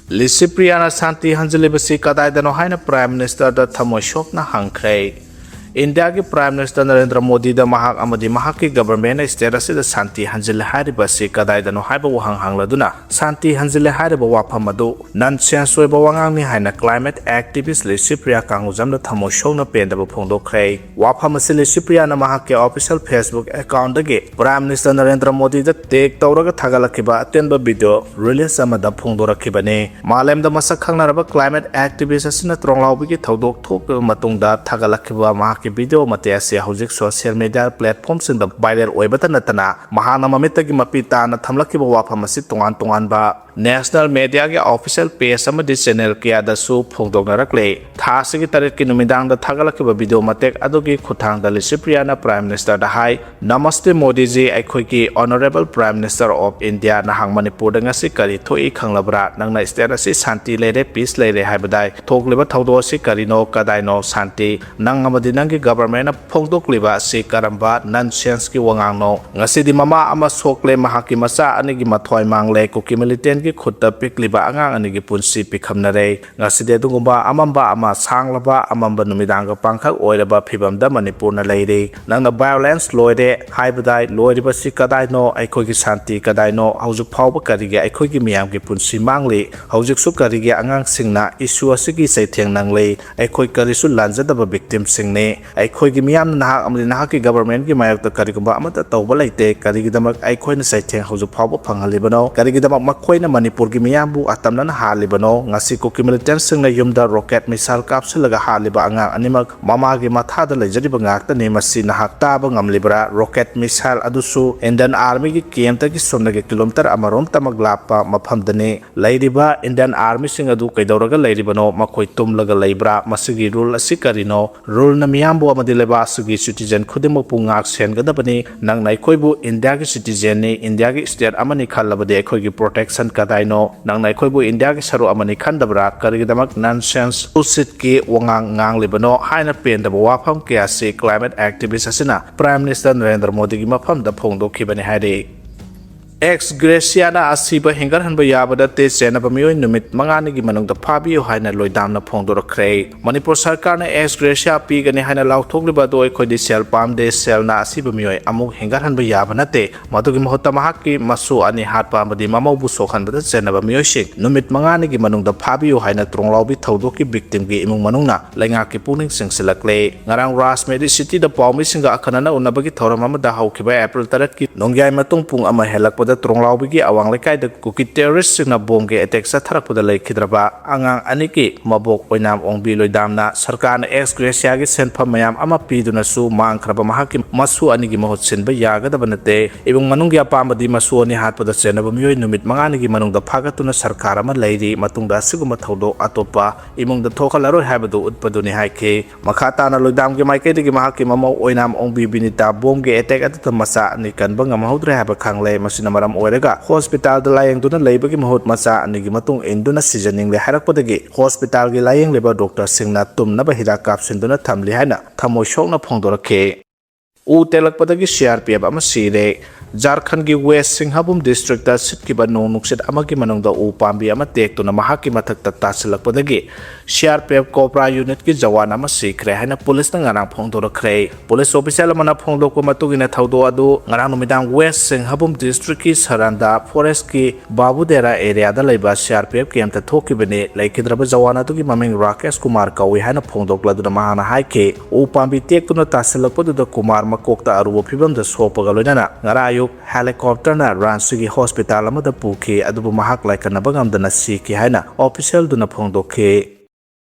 ꯂꯤꯁꯤꯄ꯭ꯔꯤꯌꯥꯅ ꯁꯥꯟꯇꯤ ꯍꯟꯖꯤꯜꯂꯤꯕꯁꯤ ꯀꯗꯥꯏꯗꯅꯣ ꯍꯥꯏꯅ ꯄ꯭ꯔꯥꯏꯝ ꯃꯤꯅꯤꯁꯇꯔꯗ ꯊꯃꯣꯏ ꯁꯣꯛꯅ ꯍꯪꯈ꯭ꯔꯦ꯫ ꯏꯟꯗꯤꯌꯥꯒꯤ ꯄ꯭ꯔꯥꯏꯝ ꯃꯤꯅꯤꯁꯇꯔ ꯅꯔꯦꯟꯗ꯭ꯔ ꯃꯣꯗꯤꯗ ꯃꯍꯥꯛ ꯑꯃꯗꯤ ꯃꯍꯥꯛꯀꯤ ꯒꯕꯔꯃꯦꯟꯅ ꯁ꯭ꯇꯦꯠ ꯑꯁꯤꯗ ꯁꯥꯟꯇꯤ ꯍꯟꯖꯤꯜꯂꯦ ꯍꯥꯏꯔꯤꯕ ꯑꯁꯤ ꯀꯗꯥꯏꯗꯅꯣ ꯍꯥꯏꯕ ꯋꯥꯍꯪ ꯍꯪꯂꯗꯨꯅ ꯁꯥꯟꯇꯤ ꯍꯟꯖꯤꯜꯂꯦ ꯍꯥꯏꯔꯤꯕ ꯋꯥꯐꯝ ꯑꯗꯨ ꯅꯟ ꯁꯦꯟꯁ ꯑꯣꯏꯕ ꯋꯥꯉꯥꯡꯅꯤ ꯍꯥꯏꯅ ꯀ꯭ꯂꯥꯏꯃꯦꯠ ꯑꯦꯛꯇꯤꯚꯤꯁ ꯂꯤꯁꯤꯄ꯭ꯔꯤꯌꯥ ꯀꯥꯡꯒꯨꯖꯝꯅ ꯊꯃꯣꯏ ꯁꯣꯛꯅ ꯄꯦꯟꯗꯕ ꯐꯣꯡꯗꯣꯛꯈ꯭ꯔꯦ꯫ ꯋꯥꯐꯝ ꯑꯁꯤ ꯂꯤꯁꯤꯄ꯭ꯔꯤꯌꯥꯅ ꯃꯍꯥꯛꯀꯤ ꯑꯣꯐꯤꯁꯤꯌꯦꯜ ꯐꯦꯁꯕꯨꯛ ꯑꯦꯀꯥꯎꯟꯗꯒꯤ ꯄ꯭ꯔꯥꯏꯝ ꯃꯤꯅꯤꯁꯇꯔ ꯅꯔꯦꯟꯗ꯭ꯔ ꯃꯣꯗꯤꯗ ꯇꯦꯒ ꯇꯧꯔꯒ ꯊꯥꯒꯠꯂꯛꯈꯤꯕ ꯑꯇꯦꯟꯕ ꯚꯤꯗꯤꯑꯣ ꯔꯤꯂꯤꯁ ꯑꯃꯗ ꯐꯣꯡꯗꯣꯔꯛꯈꯤꯕꯅꯤ꯫ ꯃꯥꯂꯦꯝꯗ ꯃꯁꯛ ꯈꯪꯅꯔꯕ ꯀ꯭ꯂꯥꯏꯃꯦꯠ ꯑꯦꯛꯇꯤꯚꯤꯁ ꯑꯁꯤꯅ ꯇ꯭ꯔꯣꯡꯂꯥꯎꯕꯤꯒꯤ ꯊꯧꯗꯣꯛ ꯊꯣꯛꯂꯕ ꯃꯇꯨꯡꯗ ꯊꯥꯒꯠꯂꯛꯈꯤꯕ ꯃꯍꯥꯛꯀꯤ ꯚꯤꯗꯤꯑꯣ ꯃꯇꯦꯛ ꯑꯁꯤ ꯍꯧꯖꯤꯛ ꯁꯣꯁꯤꯌꯦꯜ ꯃꯤꯗꯤꯌꯥ ꯄ꯭ꯂꯦꯠꯐꯣꯝꯁꯤꯡꯗ ꯚꯥꯏꯔꯦꯜ ꯑꯣꯏꯕꯇ ꯅꯠꯇꯅ ꯃꯍꯥꯛꯅ ꯃꯃꯤꯠꯇꯒꯤ ꯃꯄꯤ ꯇꯥꯅ ꯊꯝꯂꯛꯈꯤꯕ ꯋꯥꯐꯝ ꯑꯁꯤ ꯇꯣꯉꯥꯟ ꯇꯣꯉꯥꯟꯕ ꯅꯦꯁꯅꯦꯜ ꯃꯦꯗꯤꯌꯥꯒꯤ ꯑꯣꯐꯤꯁꯤꯌꯦꯜ ꯄꯦꯖ ꯑꯃꯗꯤ ꯆꯦꯅꯦꯜ ꯀꯌꯥꯗꯁꯨ ꯐꯣꯡꯗꯣꯛꯅꯔꯛꯂꯦ꯫ ꯊꯥ ꯑꯁꯤꯒꯤ ꯇꯔꯦꯠꯀꯤ ꯅꯨꯃꯤꯗꯥꯡꯗ ꯊꯥꯒꯠꯂꯛꯈꯤꯕ ꯚꯤꯗꯤꯑꯣ ꯃꯇꯦꯛ ꯑꯗꯨꯒꯤ ꯈꯨꯠꯊꯥꯡꯗ ꯂꯤꯁꯤꯄ꯭ꯔꯤꯌꯥꯅ ꯄ꯭ꯔꯥꯏꯝ ꯃꯤꯅꯤꯁꯇꯔꯗ ꯍꯥꯏ, "ꯅꯃꯁꯇꯦ ꯃꯣꯗꯤꯖꯤ, ꯑꯩꯈꯣꯏꯒꯤ honourable prime minister of India, ꯅꯍꯥꯛ ꯃꯅꯤꯄꯨꯔꯗ ꯉꯁꯤ ꯀꯔꯤ ꯊꯣꯛꯏ ꯈꯪꯂꯕ꯭ꯔꯥ? ꯅꯪꯅ ꯁ꯭ꯇꯦꯠ ꯑꯁꯤ ꯁꯥꯟꯇꯤ ꯂꯩꯔꯦ, ꯄꯤꯁ ꯂꯩꯔꯦ ꯍꯥꯏꯕꯗꯥꯏ꯫ ꯊꯣꯛꯂꯤꯕ ꯊꯧꯗꯣꯛ ꯑꯁꯤ ꯀꯔꯤꯅꯣ? ꯀꯗꯥꯏꯅꯣ ꯁꯥꯟꯇꯤ? ꯅꯪ ꯑꯃꯗꯤ ꯅꯪꯒꯤ ꯒꯕꯔꯃꯦꯟꯅ ꯐꯣꯡꯗꯣꯛꯂꯤꯕ ꯑꯁꯤ ꯀꯔꯝꯕ ꯅꯟ ꯁꯦꯟꯁꯀꯤ ꯋꯥꯉꯥꯡꯅꯣ? ꯉꯁꯤꯗꯤ ꯃꯃꯥ ꯑꯃ ꯁꯣꯛꯂꯦ, ꯃꯍꯥꯛꯀꯤ ꯃꯆꯥ ꯑꯅꯤꯒꯤ ꯃꯊ꯭ꯋꯥꯏ ꯃꯥꯡꯂꯦ, ꯀꯨꯀꯤ ꯃꯤꯂꯤꯇꯦꯟꯒꯤ ꯈꯨꯠꯇ ꯄꯤꯛꯂꯤꯕ ꯑꯉꯥꯡ ꯑꯅꯤꯒꯤ ꯄꯨꯟꯁꯤ ꯄꯤꯈꯝꯅꯔꯦ꯫ ꯉꯁꯤꯗꯤ ꯑꯗꯨꯒꯨꯝꯕ ꯑꯃꯝꯕ ꯑꯃ, ꯁꯥꯡꯂꯕ ꯑꯃꯝꯕ ꯅꯨꯃꯤꯗꯥꯡꯒ ꯄꯥꯡꯈꯛ ꯑꯣꯏꯔꯕ ꯐꯤꯕꯝꯗ ꯃꯅꯤꯄꯨꯔꯅ ꯂꯩꯔꯤ꯫ ꯅꯪꯅ ꯚꯥꯏꯑꯣꯂꯦꯟꯁ ꯂꯣꯏꯔꯦ ꯍꯥꯏꯕꯗꯥꯏ, ꯂꯣꯏꯔꯤꯕꯁꯤ ꯀꯗꯥꯏꯅꯣ? ꯑꯩꯈꯣꯏꯒꯤ ꯁꯥꯟꯇꯤ ꯀꯗꯥꯏꯅꯣ? ꯍꯧꯖꯤꯛ ꯐꯥꯎꯕ ꯀꯔꯤꯒꯤ ꯑꯩꯈꯣꯏꯒꯤ ꯃꯤꯌꯥꯝꯒꯤ ꯄꯨꯟꯁꯤ ꯃꯥꯡꯂꯤ? ꯍꯧꯖꯤꯛꯁꯨ ꯀꯔꯤꯒꯤ ꯑꯉꯥꯡꯁꯤꯡꯅ ꯏꯁꯨ ꯑꯁꯤꯒꯤ ꯆꯩꯊꯦꯡ ꯅꯪꯂꯤ? ꯑꯩꯈꯣꯏ ꯀꯔꯤꯁꯨ ꯂꯥꯟꯖꯗꯕ ꯚꯤꯛꯇꯤꯝꯁꯤꯡꯅꯤ꯫ ꯑꯩꯈꯣꯏꯒꯤ ꯃꯤꯌꯥꯝꯅ ꯅꯍꯥꯛ ꯑꯃꯗꯤ ꯅꯍꯥꯛꯀꯤ ꯒꯕꯔꯃꯦꯟꯒꯤ ꯃꯥꯌꯣꯛꯇ ꯀꯔꯤꯒꯨꯝꯕ ꯑꯃꯠꯇ ꯇꯧꯕ ꯂꯩꯇꯦ꯫ ꯀꯔꯤꯒꯤꯗꯃꯛ ꯑꯩꯈꯣꯏꯅ ꯆꯩꯊꯦꯡ ꯍꯧꯖꯤꯛ ꯐꯥꯎꯕ ꯐꯪꯍꯜꯂꯤꯕꯅꯣ? ꯀꯔꯤꯒꯤꯗꯃꯛ ꯃꯈꯣꯏꯅ ꯃꯅꯤꯄꯨꯔꯒꯤ ꯃꯤꯌꯥꯝꯕꯨ ꯑꯇꯝꯅꯅ ꯍꯥꯠꯂꯤꯕꯅꯣ? ꯉꯁꯤ ꯀꯨꯀꯤ ꯃꯤꯂꯤꯇꯦꯟꯁꯤꯡꯅ ꯌꯨꯝꯗ ꯔꯣꯀꯦꯠ ꯃꯤꯁꯥꯏꯜ ꯀꯥꯞꯁꯤꯜꯂꯒ ꯍꯥꯠꯂꯤꯕ ꯑꯉꯥꯡ ꯑꯅꯤꯃꯛ ꯃꯃꯥꯒꯤ ꯃꯊꯥꯗ ꯂꯩꯖꯔꯤꯕ ꯉꯥꯛꯇꯅꯤ꯫ ꯃꯁꯤ ꯅꯍꯥꯛ ꯇꯥꯕ ꯉꯝꯂꯤꯕ꯭ꯔꯥ? ꯔꯣꯀꯦꯠ ꯃꯤꯁꯥꯏꯜ ꯑꯗꯨꯁꯨ ꯏꯟꯗꯤꯌꯟ ꯑꯥꯔꯃꯤꯒꯤ ꯀꯦꯝꯞꯇꯒꯤ ꯁꯨꯞꯅꯒꯤ ꯀꯤꯂꯣꯃꯤꯇꯔ ꯑꯃꯔꯣꯝꯇꯃꯛ ꯂꯥꯞꯄ ꯃꯐꯝꯗꯅꯤ꯫ ꯂꯩꯔꯤꯕ ꯏꯟꯗꯤꯌꯟ ꯑꯥꯔꯃꯤꯁꯤꯡ ꯑꯗꯨ ꯀꯩꯗꯧꯔꯒ ꯂꯩꯔꯤꯕꯅꯣ? ꯃꯈꯣꯏ ꯇꯨꯝꯂꯒ ꯂꯩꯕ꯭ꯔꯥ? ꯃꯁꯤꯒꯤ ꯔꯨꯜ ꯑꯁꯤ ꯀꯔꯤꯅꯣ? ꯔꯨꯜꯅ ꯃꯤꯌꯥꯝꯕꯨ ꯑꯃꯗꯤ ꯂꯩꯕꯥꯛ ꯑꯁꯤꯒꯤ ꯁꯤꯇꯤꯖꯦꯟ ꯈꯨꯗꯤꯡꯃꯛꯄꯨ ꯉꯥꯛ ꯁꯦꯟꯒꯗꯕꯅꯤ꯫ ꯅꯪꯅ ꯑꯩꯈꯣꯏꯕꯨ ꯏꯟꯗꯤꯌꯥꯒꯤ ꯁꯤꯇꯤꯖꯦꯟꯅꯤ, ꯏꯟꯗꯤꯌꯥꯒꯤ ꯁ꯭ꯇꯦꯠ ꯑꯃꯅꯤ ꯈꯜꯂꯕꯗꯤ ꯑꯩꯈꯣꯏꯒꯤ ꯄ꯭ꯔꯣꯇꯦꯛꯁꯟ ꯀꯗꯥꯏꯅꯣ? ꯅꯪꯅ ꯑꯩꯈꯣꯏꯕꯨ ꯏꯟꯗꯤꯌꯥꯒꯤ ꯁꯔꯨꯛ ꯑꯃꯅꯤ ꯈꯟꯗꯕ꯭ꯔꯥ? ꯀꯔꯤꯒꯤꯗꯃꯛ ꯅꯟꯁꯦꯟꯁ ꯎꯁꯤꯠꯀꯤ ꯋꯥꯉꯥꯡ ꯉꯥꯡꯂꯤꯕꯅꯣ ꯍꯥꯏꯅ ꯄꯦꯟꯗꯕ ꯋꯥꯐꯝ ꯀꯌꯥꯁꯤ ꯀ꯭ꯂꯥꯏꯃꯦꯠ ꯑꯦꯛꯇꯤꯚꯤꯁ ꯑꯁꯤꯅ ꯄ꯭ꯔꯥꯏꯝ ꯃꯤꯅꯤꯁꯇꯔ ꯅꯔꯦꯟꯗ꯭ꯔ ꯃꯣꯗꯤꯒꯤ ꯃꯐꯝꯗ ꯐꯣꯡꯗꯣꯛꯈꯤꯕꯅꯤ ꯍꯥꯏꯔꯤ꯫ ꯑꯦꯛꯁ ꯒ꯭ꯔꯦꯁꯤꯌꯥꯅ ꯑꯁꯤꯕ ꯍꯦꯟꯒꯠꯍꯟꯕ ꯌꯥꯕ ꯅꯠꯇꯦ, ꯆꯦꯟꯅꯕ ꯃꯤꯑꯣꯏ ꯅꯨꯃꯤꯠ ꯃꯉꯥꯅꯤꯒꯤ ꯃꯅꯨꯡꯗ ꯐꯥꯕꯤꯌꯨ ꯍꯥꯏꯅ ꯂꯣꯏꯗꯥꯝꯅ ꯐꯣꯡꯗꯣꯔꯛꯈ꯭ꯔꯦ꯫ ꯃꯅꯤꯄꯨꯔ ꯁꯔꯀꯥꯔꯅ ꯑꯦꯛꯁ ꯒ꯭ꯔꯦꯁꯤꯌꯥ ꯄꯤꯒꯅꯤ ꯍꯥꯏꯅ ꯂꯥꯎꯊꯣꯛꯂꯤꯕ ꯑꯗꯨ ꯑꯩꯈꯣꯏꯗꯤ ꯁꯦꯜ ꯄꯥꯝꯗꯦ, ꯁꯦꯜꯅ ꯑꯁꯤꯕ ꯃꯤꯑꯣꯏ ꯑꯃꯨꯛ ꯍꯦꯟꯒꯠꯍꯟꯕ ꯌꯥꯕ ꯅꯠꯇꯦ꯫ ꯃꯗꯨꯒꯤ ꯃꯍꯨꯠꯇ ꯃꯍꯥꯛꯀꯤ ꯃꯁꯨ ꯑꯅꯤ ꯍꯥꯠꯄ ꯑꯃꯗꯤ ꯃꯃꯧꯕꯨ ꯁꯣꯛꯍꯟꯕꯗ ꯆꯦꯟꯅꯕ ꯃꯤꯑꯣꯏꯁꯤꯡ ꯅꯨꯃꯤꯠ ꯃꯉꯥꯅꯤꯒꯤ ꯃꯅꯨꯡꯗ ꯐꯥꯕꯤꯌꯨ ꯍꯥꯏꯅ ꯇ꯭ꯔꯣꯡꯂꯥꯎꯕꯤ ꯊꯧꯗꯣꯛꯀꯤ ꯚꯤꯛꯇꯤꯝꯒꯤ ꯏꯃꯨꯡ ꯃꯅꯨꯡꯅ ꯂꯩꯉꯥꯛꯀꯤ ꯄꯨꯛꯅꯤꯡ ꯆꯤꯡꯁꯤꯜꯂꯛꯂꯦ꯫ ꯉꯔꯥꯡ ꯔꯥꯖꯃꯦꯔꯤ ꯁꯤꯇꯤꯗ ꯄꯥꯎꯃꯤꯁꯤꯡꯒ ꯑꯈꯟꯅꯅ ꯎꯅꯕꯒꯤ ꯊꯧꯔꯝ ꯑꯃꯗ ꯍꯧꯈꯤꯕ ꯑꯦꯄ꯭ꯔꯤꯜ ꯇꯔꯦꯠꯀꯤ ꯅꯣꯡꯌꯥꯏ ꯃꯇꯨꯡ ꯄꯨꯡ ꯑꯃ ꯍꯦꯜꯂꯛꯄꯗ ꯇ꯭ꯔꯣꯡꯂꯥꯎꯕꯤꯒꯤ ꯑꯋꯥꯡ ꯂꯩꯀꯥꯏꯗ ꯀꯨꯀꯤ ꯇꯦꯔꯣꯔꯤꯁ꯭ꯠꯁꯤꯡꯅ ꯕꯣꯝꯒꯤ ꯑꯦꯇꯦꯛ ꯆꯠꯊꯔꯛꯄꯗ ꯂꯩꯈꯤꯗ꯭ꯔꯕ ꯑꯉꯥꯡ ꯑꯅꯤꯒꯤ ꯃꯕꯣꯛ ꯑꯣꯏꯅꯥꯝ ꯑꯣꯡꯕꯤ ꯂꯣꯏꯗꯥꯝꯅ ꯁꯔꯀꯥꯔꯅ ꯑꯦꯛꯁ ꯒ꯭ꯔꯦꯁꯤꯌꯥꯒꯤ ꯁꯦꯟꯐꯝ ꯃꯌꯥꯝ ꯑꯃ ꯄꯤꯗꯨꯅꯁꯨ ꯃꯥꯡꯈ꯭ꯔꯕ ꯃꯍꯥꯛꯀꯤ ꯃꯁꯨ ꯑꯅꯤꯒꯤ ꯃꯍꯨꯠ ꯁꯤꯟꯕ ꯌꯥꯒꯗꯕ ꯅꯠꯇꯦ꯫ ꯏꯃꯨꯡ ꯃꯅꯨꯡꯒꯤ ꯑꯄꯥꯝꯕꯗꯤ ꯃꯁꯨ ꯑꯅꯤ ꯍꯥꯠꯄꯗ ꯆꯦꯟꯅꯕ ꯃꯤꯑꯣꯏ ꯅꯨꯃꯤꯠ ꯃꯉꯥꯅꯤꯒꯤ ꯃꯅꯨꯡꯗ ꯐꯥꯒꯠꯇꯨꯅ ꯁꯔꯀꯥꯔ ꯑꯃ ꯂꯩꯔꯤ꯫ ꯃꯇꯨꯡꯗ ꯑꯁꯤꯒꯨꯝꯕ ꯊꯧꯗꯣꯛ ꯑꯇꯣꯞꯄ ꯏꯃꯨꯡꯗ ꯊꯣꯛꯍꯜꯂꯔꯣꯏ ꯍꯥꯏꯕꯗꯨ ꯎꯠꯄꯗꯨꯅꯤ ꯍꯥꯏꯈꯤ꯫ ꯃꯈꯥ ꯇꯥꯅ ꯂꯣꯏꯗꯥꯝꯒꯤ ꯃꯥꯏꯀꯩꯗꯒꯤ ꯃꯍꯥꯛꯀꯤ ꯃꯃꯧ ꯑꯣꯏꯅꯥꯝ ꯑꯣꯡꯕꯤ ꯕꯤꯅꯤꯇꯥ ꯕꯣꯝꯒꯤ ꯑꯦꯇꯦꯛ ꯑꯗꯨꯗ ꯃꯆꯥ ꯑꯅꯤ ꯀꯟꯕ ꯉꯝꯍꯧꯗ꯭ꯔꯦ ꯍꯥꯏꯕ ꯈꯪꯂꯦ꯫ ꯃꯁꯤꯅ ꯃꯔꯝ ꯑꯣꯏꯔꯒ ꯍꯣꯁꯄꯤꯇꯥꯜꯗ ꯂꯥꯌꯦꯡꯗꯨꯅ ꯂꯩꯕꯒꯤ ꯃꯍꯨꯠ ꯃꯆꯥ ꯑꯅꯤꯒꯤ ꯃꯇꯨꯡ ꯏꯟꯗꯨꯅ ꯁꯤꯖꯅꯤꯡꯂꯦ ꯍꯥꯏꯔꯛꯄꯗꯒꯤ ꯍꯣꯁꯄꯤꯇꯥꯜꯒꯤ ꯂꯥꯌꯦꯡꯂꯤꯕ ꯗꯣꯛꯇꯔꯁꯤꯡꯅ ꯇꯨꯝꯅꯕ ꯍꯤꯗꯥꯛ ꯀꯥꯞꯁꯤꯟꯗꯨꯅ ꯊꯝꯂꯤ ꯍꯥꯏꯅ ꯊꯃꯣꯏ ꯁꯣꯛꯅ ꯐꯣꯡꯗꯣꯔꯛꯈꯤ꯫ ꯎ ꯇꯦꯛꯂꯛꯄꯗꯒꯤ ꯁꯤ ꯑꯥꯔ ꯄꯤ ꯑꯦꯐ ꯑꯃ ꯁꯤꯔꯦ꯫ ꯖꯥꯔꯈꯟꯒꯤ ꯋꯦꯁ ꯁꯤꯡꯍꯕꯨꯝ ꯗꯤꯁꯇ꯭ꯔꯤꯛꯇ ꯁꯤꯠꯈꯤꯕ ꯅꯣꯡ ꯅꯨꯡꯁꯤꯠ ꯑꯃꯒꯤ ꯃꯅꯨꯡꯗ ꯎ ꯄꯥꯝꯕꯤ ꯑꯃ ꯇꯦꯛꯇꯨꯅ ꯃꯍꯥꯛꯀꯤ ꯃꯊꯛꯇ ꯇꯥꯁꯤꯜꯂꯛꯄꯗꯒꯤ C R P F cobra ꯌꯨꯅꯤꯠꯀꯤ ꯖꯋꯥꯟ ꯑꯃ ꯁꯤꯈ꯭ꯔꯦ ꯍꯥꯏꯅ ꯄꯨꯂꯤꯁꯅ ꯉꯔꯥꯡ ꯐꯣꯡꯗꯣꯔꯛꯈ꯭ꯔꯦ꯫ ꯄꯨꯂꯤꯁ ꯑꯣꯐꯤꯁꯤꯌꯦꯜ ꯑꯃꯅ ꯐꯣꯡꯗꯣꯛꯄ ꯃꯇꯨꯡ ꯏꯟꯅ ꯊꯧꯗꯣꯛ ꯑꯗꯨ ꯉꯔꯥꯡ ꯅꯨꯃꯤꯗꯥꯡ ꯋꯦꯁ ꯁꯤꯡꯍꯕꯨꯝ ꯗꯤꯁꯇ꯭ꯔꯤꯛꯀꯤ ꯁꯔꯥꯟꯗꯥ ꯐꯣꯔꯦꯁ꯭ꯠꯀꯤ ꯕꯥꯕꯨꯗꯦꯔꯥ ꯑꯦꯔꯤꯌꯥꯗ ꯂꯩꯕ ꯁꯤ ꯑꯥꯔ ꯄꯤ ꯑꯦꯐ ꯀꯦꯝꯞꯇ ꯊꯣꯛꯈꯤꯕꯅꯤ꯫ ꯂꯩꯈꯤꯗ꯭ꯔꯕ ꯖꯋꯥꯟ ꯑꯗꯨꯒꯤ ꯃꯃꯤꯡ ꯔꯥꯀꯦꯁ ꯀꯨꯃꯥꯔ ꯀꯧꯏ ꯍꯥꯏꯅ ꯐꯣꯡꯗꯣꯛꯂꯗꯨꯅ ꯃꯍꯥꯛꯅ ꯍꯥꯏꯈꯤ, ꯎ ꯄꯥꯝꯕꯤ ꯇꯦꯛꯇꯨꯅ ꯇꯥꯁꯤꯜꯂꯛꯄꯗꯨꯗ ꯀꯨꯃꯥꯔ ꯃꯀꯣꯛꯇ ꯑꯔꯨꯕ ꯐꯤꯕꯝꯗ ꯁꯣꯛꯄꯒ ꯂꯣꯏꯅꯅ ꯉꯔꯥꯡ ꯑꯌꯨꯛ helicopterꯅ ꯔꯥꯟꯆꯤꯒꯤ hospital ꯑꯃꯗ ꯄꯨꯈꯤ, ꯑꯗꯨꯕꯨ ꯃꯍꯥꯛ ꯂꯥꯏꯀꯠꯅꯕ ꯉꯝꯗꯅ ꯁꯤꯈꯤ ꯍꯥꯏꯅ officialꯗꯨꯅ ꯐꯣꯡꯗꯣꯛꯈꯤ꯫